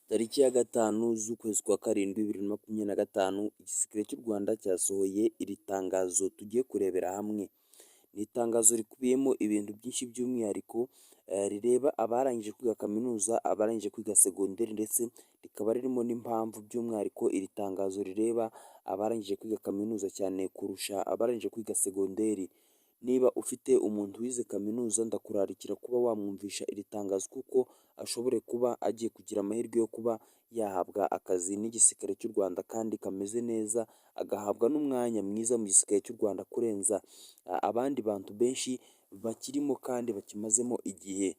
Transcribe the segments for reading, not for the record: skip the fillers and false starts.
Tariki ya 5 z'ukwezi kwa 7 2025, igisirikare cy'u Rwanda cyasohoye iri tangazo tugiye kurebera hamwe. Ni itangazo rikubiyemo ibintu byinshi, by'umwihariko rireba abarangije kwiga kaminuza, abarangije kwiga segonderi, ndetse rikaba ririmo n'impamvu by'umwihariko iri tangazo rireba abarangije kwiga kaminuza cyane kurusha abarangije kwiga segonderi. Niba ufite umuntu wize kaminuza, ndakurarikira kuba wamwumvisha iri tangazo, kuko ashobore kuba agiye kugira amahirwe yo kuba yahabwa akazi n'igisirikare cy'u Rwanda kandi kameze neza, agahabwa n'umwanya mwiza mu gisirikare cy'u Rwanda kurenza abandi bantu benshi bakirimo kandi bakimazemo igihe.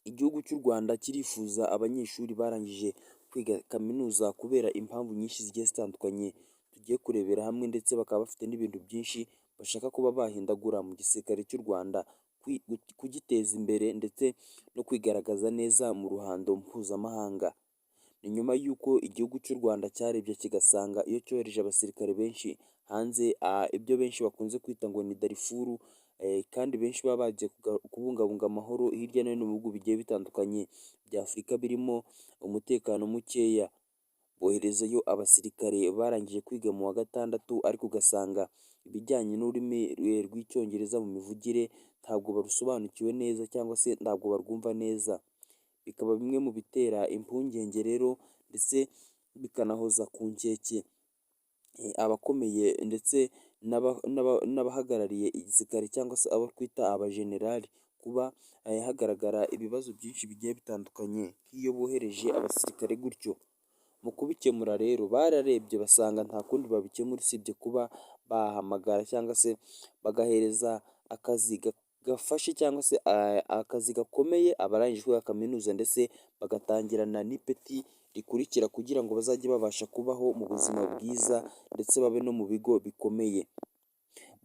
Igihugu cy'u Rwanda kirifuza abanyeshuri barangije kwiga kaminuza kubera impamvu nyinshi zigiye zitandukanye tugiye kurebera hamwe, ndetse bakaba bafite n'ibintu byinshi bashaka kuba bahindagura mu gisirikare cy'u Rwanda, kugiteza imbere ndetse no kwigaragaza neza mu ruhando mpuzamahanga. Ni nyuma y'uko igihugu cy'u Rwanda cyarebye kigasanga iyo cyohereje abasirikare benshi hanze, ibyo benshi bakunze kwita ngo ni Darifuru, kandi benshi baba bagiye kubungabunga amahoro hirya no hino mu bihugu bigiye bitandukanye bya Afurika birimo umutekano mukeya, boherezayo abasirikare barangije kwiga mu wa gatandatu, ariko ugasanga ibijyanye n'ururimi rw'Icyongereza mu mivugire ntabwo barusobanukiwe neza cyangwa se ntabwo barwumva neza. Bikaba bimwe mu bitera impungenge rero, ndetse bikanahoza ku nkeke abakomeye ndetse n'abahagarariye igisirikare cyangwa se abo twita abajenerali, kuba hagaragara ibibazo byinshi bigiye bitandukanye nk'iyo bohereje abasirikare gutyo. Mu kubikemura rero, bararebye basanga nta kundi babikemura usibye kuba bahamagara cyangwa se bagahereza akazi gafashe cyangwa se akazi gakomeye abarangije kwiga kaminuza, ndetse bagatangirana n'ipeti rikurikira kugira ngo bazajye babasha kubaho mu buzima bwiza ndetse babe no mu bigo bikomeye.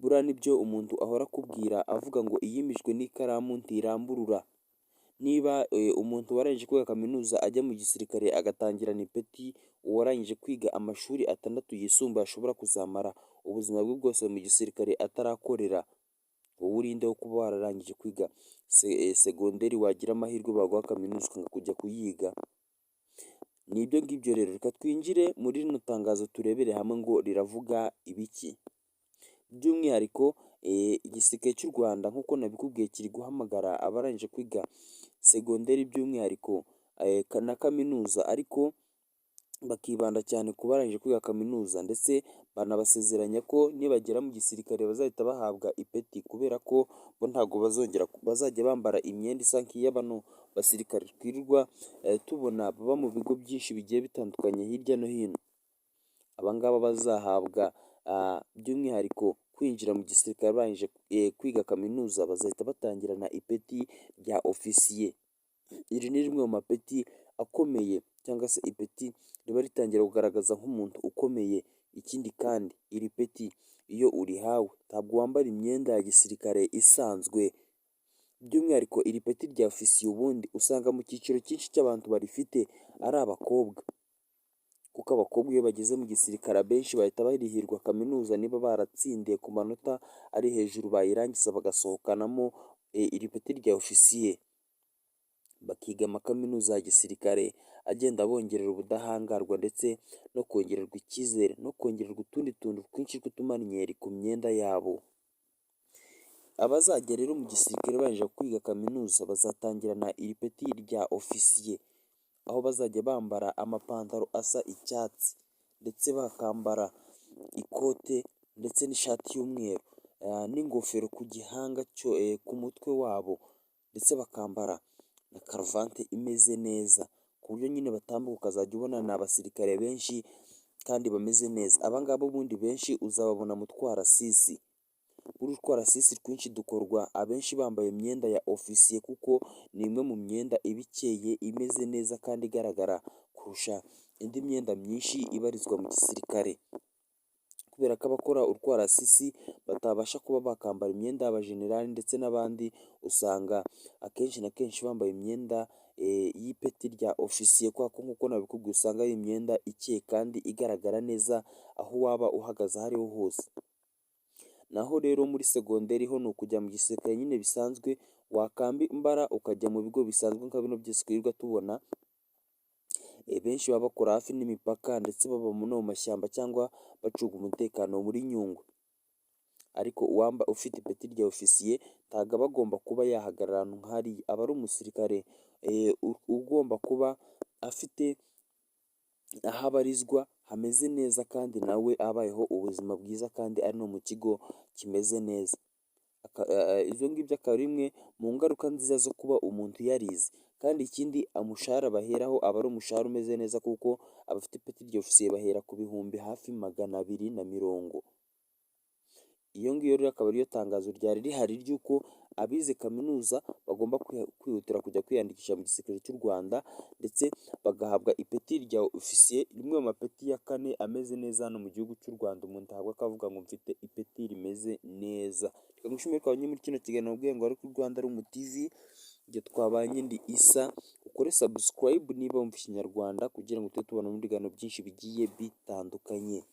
Buriya nibyo umuntu ahora akubwira avuga ngo iyimijwe n'ikaramu ntiramburura. Niba umuntu warangije kwiga kaminuza ajya mu gisirikare agatangirana ipeti, uwarangije kwiga amashuri 6 yisumbuye ashobora kuzamara ubuzima bwe bwose mu gisirikare atarakorera, wowe urinde wo kuba wararangije kwiga segonderi, wagira amahirwe baguha kaminuza ukanga kujya kuyiga? Ni ibyo ngibyo rero. Reka twinjire muri rino tangazo turebere hamwe ngo riravuga ibiki. By'umwihariko igisirikare cy'u Rwanda, nk'uko nabikubwiye, kiri guhamagara abarangije kwiga segonderi by'umwihariko na kaminuza, ariko bakibanda cyane ku barangije kwiga kaminuza, ndetse banabasezeranya ko nibagera mu gisirikare bazahita bahabwa ipeti, kubera ko bo ntabwo bazongera bazajya bambara imyenda isa nk'iya bano basirikare twirirwa tubona baba mu bigo byinshi bigiye bitandukanye hirya no hino. Aba ngaba bazahabwa by'umwihariko kwinjira mu gisirikare barangije kwiga kaminuza bazahita batangirana ipeti rya ofisiye. Iri ni rimwe mu mapeti akomeye cyangwa se ipeti riba ritangira kugaragaza nk'umuntu ukomeye. Ikindi kandi, iri peti iyo urihawe ntabwo wambara imyenda ya gisirikare isanzwe. By'umwihariko iri peti rya ofisiye ubundi usanga mu cyiciro cyinshi cy'abantu barifite ari abakobwa, kuko abakobwa iyo bageze mu gisirikare abenshi bahita barihirwa kaminuza niba baratsindiye ku manota ari hejuru, bayirangiza bagasohokanamo iri peti rya ofisiye, bakiga amakaminuza ya gisirikare agenda abongerera ubudahangarwa ndetse no kongererwa icyizere no kongererwa utundi tuntu twinshi tw'utumanyeri ku myenda yabo. Abazajya rero mu gisirikare barangije kwiga kaminuza bazatangirana iri peti rya ofisiye, aho bazajya bambara amapantaro asa icyatsi, ndetse bakambara ikote ndetse n'ishati y'umweru n'ingofero ku gihanga cyo ku mutwe wabo, ndetse bakambara na karuvati imeze neza, ku buryo nyine batambuka ukazajya ubona ni abasirikare benshi kandi bameze neza. Aba ngaba ubundi benshi uzababona mu twarasisi. Buriya utwarasisi twinshi dukorwa abenshi bambaye imyenda ya ofisiye, kuko ni imwe mu myenda iba ikeye, imeze neza kandi igaragara kurusha indi myenda myinshi ibarizwa mu gisirikare, kubera ko abakora urwarasisi batabasha kuba bakambara imyenda y'abajenerali ndetse n'abandi, usanga akenshi na kenshi bambaye imyenda y'ipeti rya ofisiye, kubera ko nk'uko nabikubwiye usanga ari imyenda ikeye kandi igaragara neza aho waba uhagaze aho ariho hose. Naho rero muri segonderi ho ni ukujya mu gisirikare nyine bisanzwe, wakambara ukajya mu bigo bisanzwe nka bino byose twirirwa tubona. Benshi baba bakora hafi n'imipaka, ndetse baba no mu mashyamba cyangwa bacunga umutekano muri Nyungwe. Ariko uwamba ufite ipeti rya ofisiye ntabwo aba agomba kuba yahagarara ahantu nk'hariya, aba ari umusirikare ugomba kuba afite aho abarizwa hameze neza, kandi nawe abayeho ubuzima bwiza, kandi ari no mu kigo kimeze neza. Ibyo ngibyo akaba ari imwe mu ngaruka nziza zo kuba umuntu yarize. Kandi ikindi, umushahara baheraho aba ari umushahara umeze neza, kuko abafite ipeti rya ofisiye bahera ku bihumbi hafi 220. Iyo ngiyo rero akaba ariyo tangazo ryari rihari ry'uko abize kaminuza bagomba kwihutira kujya kwiyandikisha mu gisirikare cy'u Rwanda, ndetse bagahabwa ipeti rya ofisiye, rimwe mu mapeti ya kane ameze neza hano mu gihugu cy'u Rwanda, umuntu ahabwa akavuga ngo mfite ipeti rimeze neza. Reka ngushimire twabanye muri kino kiganiro, ubwiye ngo ari kuri Rwanda Room TV, igihe twabanye ndi Isa. Ukore subscribe niba wumva Ikinyarwanda kugira ngo tujye tubona mu biganiro byinshi bigiye bitandukanye.